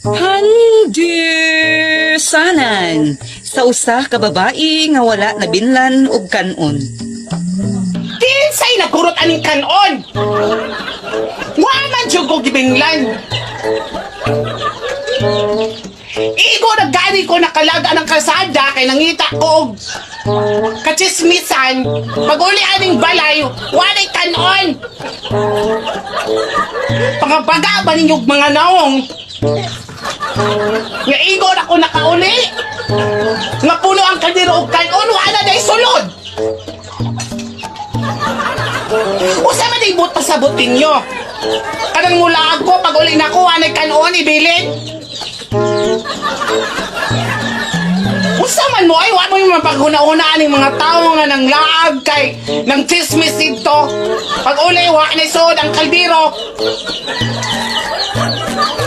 Handusanan sa usa ka babae nga wala nabinlan og kan-on. Kinsay nagkurot aning kanon? Wa man jud ko gibinglan. Igo na gani ko nakalaga ng kalsada kay nangita ko og kachismisan. Pag-uli aning balay, walay kanon. Pangabaga ba ninyo og mga naong? Nga igo na ko nakauli. Nga puno ang kaldero og kanon, wala na sulod. Usa man day buot pasabot ninyo? Kanang mula ako, pag uli na ko, anay kanon, ibilin. Usa man mo ay, wa mo yung mapaghuna-una aning mga tao nga nang laag kay nang chismis dito. Pag uli, wa na isuod ang kaldero.